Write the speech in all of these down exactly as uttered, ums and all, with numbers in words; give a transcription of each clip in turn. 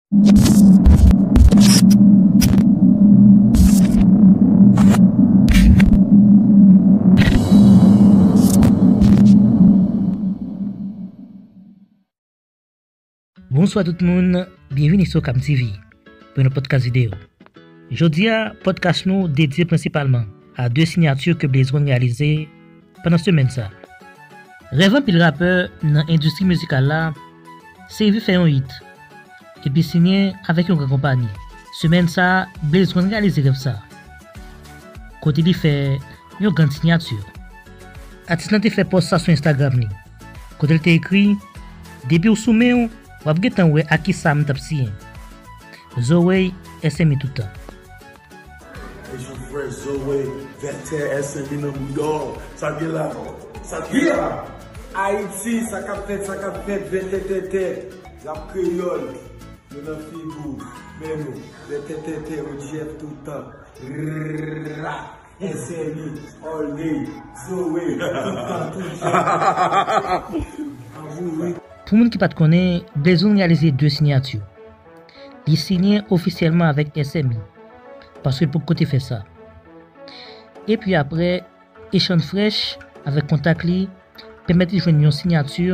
Bonswa tout moun, byenvini sou Cam T V pou yon podcast videyo. Jodi a, podcast nou dedye prensipalman a de siyati ke Blaze One reyalize pandan semèn sa. Rèv anpil rapè nan endistri mizikal la se rive fè yon hit, epi siyen avèk yon gran konpayi. Semèn sa, Blaze One reyalize rèv sa, kote li fè yon grann siyati. Atis lan te fè pòs sa sou Instagram li, kote l te ekri: "Depi w sou men w, w ap gentan wè ak kisa m t ap siyen. Zoe, S M I toutan." Ejou frè Zoe, vètè, S M I nan bouda w. Sa k gen la? Sa k gen la? Ayiti, sa k ap fèt, sa k ap fèt, vètè tètè. Rap kreyòl, yo nan figi w, men nou, vètè tètè, O G F toutan. Rrrra. S M I, all day, Zoe, toutan, toujou. Anvoure. Pou moun ki pa t konnen, Blaze One reyalize de siyati. Li siyen ofisyèlman avèk S M I, paske l poko te fè sa. Epi apre, echanj frèch avèk kontak li pèmèt li jwenn yon siyati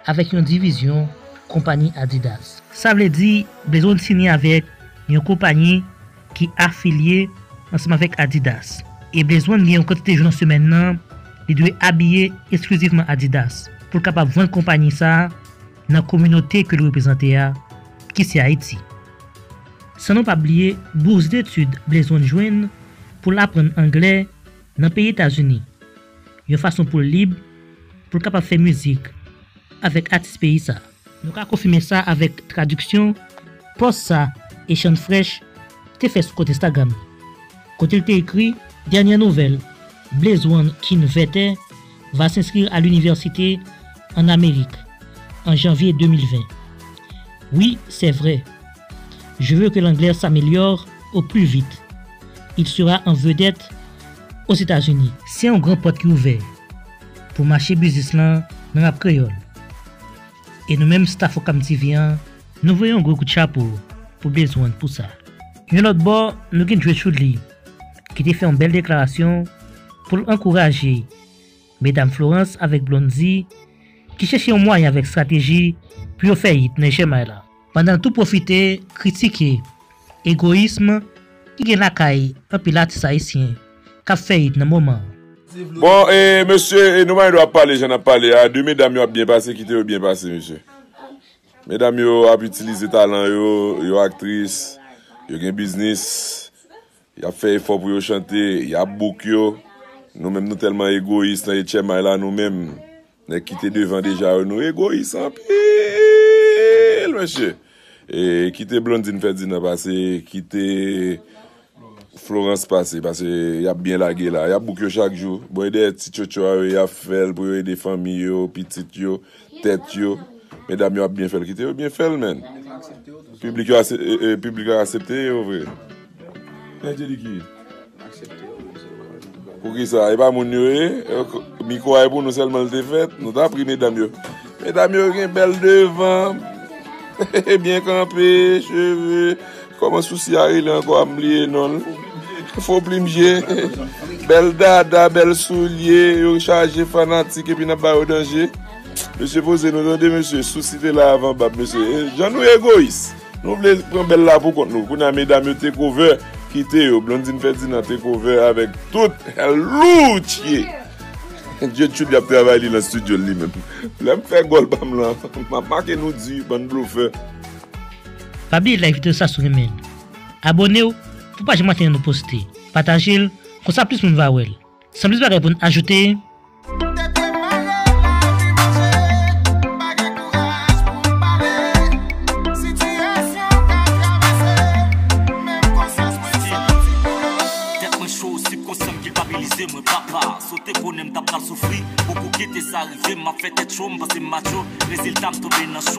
avèk yon divizyon konpayi Adidas. Sa vle di, Blaze One siyen avèk yon konpayi ki afilye ansanm avèk Adidas. E Blaze One gen yon kantite jou nan semèn nan, li dwe abiye eksklizivman Adidas pou l kapab vann konpayi sa a nan kominote ke l reprezante a, ki se Ayiti. San nou pa bliye bous detid Blaze One jwenn pou l aprann anglè nan peyi Etazini, yon fason pou l lib, pou l kapab fè mizik avèk atis peyi sa. Nou ka konfime sa avèk tradiksyon pòs sa echanj frèch te fè sou kont Instagram li, kote l te ekri: "Dernière nouvelle, Blaze One, ki n vètè, va s'inscrire à l'université en Amérique en janvier deux mille vingt. Oui, c'est vrai. Je veux que l'anglais s'améliore au plus vite. Il sera en vedette aux États-Unis." Se yon gran pòt ki ouvè pou mache biznis lan nan rap kreyòl. E nou menm staff Okam T V an, nou voye yon gwo kout chapo pou Blaze One pou sa. Yon lòt bò, nou gen Dre Chudley, ki te fè yon bèl deklarasyon pou l ankouraje medam Florence avèk Blondy, ki chèche yon mwayen avèk estrateji pou yo fè hit nan H M I la, pandan l tou pwofite kritike egoyism ki gen lakay anpil atis ayisyen k ap fè hit nan moman an. Bon, e, mesye, e, nou pa gen dwa ap pale jan n ap pale a. De medam yo ap byen pase, kite yo byen pase, mesye. Medam yo ap itilize talan yo, yo aktris, yo gen biznis, y ap fè efò pou yo chante, y ap book yo. Nou menm, nou tèlman egoyis nan H M I la, nou menm. Nèg ki te devan deja yo, nou egoyis anpil, mesye. E kite Blondine Ferdinand pase, kite Florence pase, paske y ap byen lage la. Y ap book yo chak jou. Bon, e dèyè ti tchotcho a yo, y ap fè l pou yo ede fanmi yo, pitit yo, tèt yo. Medam yo ap byen fè l, kite yo byen fè l, menn. Piblik yo ase-, e, e, piblik la aksepte yo vre. Angeliki. Poukisa? E pa moun yo ye? Mikwo a e pou nou sèlman l te fèt. Nou ta pri medam yo. Medam yo gen bèl devan, byen kanpe, cheve. Kòman sousi a rele ankò a, m bliye non l. Fo plim je. Bèl dada, bèl soulye, yo chaje fanatik epi n ap ba yo danje. Mesye poze nou tande, mesye. Sousi te la avan bab, mesye. E, jan nou egoyis. Nou vle pran bèl la pou kont nou. Kounye a, medam yo take over, kite yo. Blondine Ferdinand take over avèk tout Lucci. Dye Tchoud ap travay li nan estidyo l li menm. Lè m fè gòl pa m lan, m ap make nou di, bann blofè. Pa bliye like videyo sa si w renmen l. Abòne w pou pa janm rate yon nou poste. Pataje l, konsa plis moun va wè l. San plis bagay pou n ajoute, Tèt mwen cho, sibkonsyans kilpabilize mwen, papa. Sote konnen m t ap pral soufri. Poko kite sa rive m, m ap fè tèt cho, m panse m macho. Rezilta m tonbe nan cho.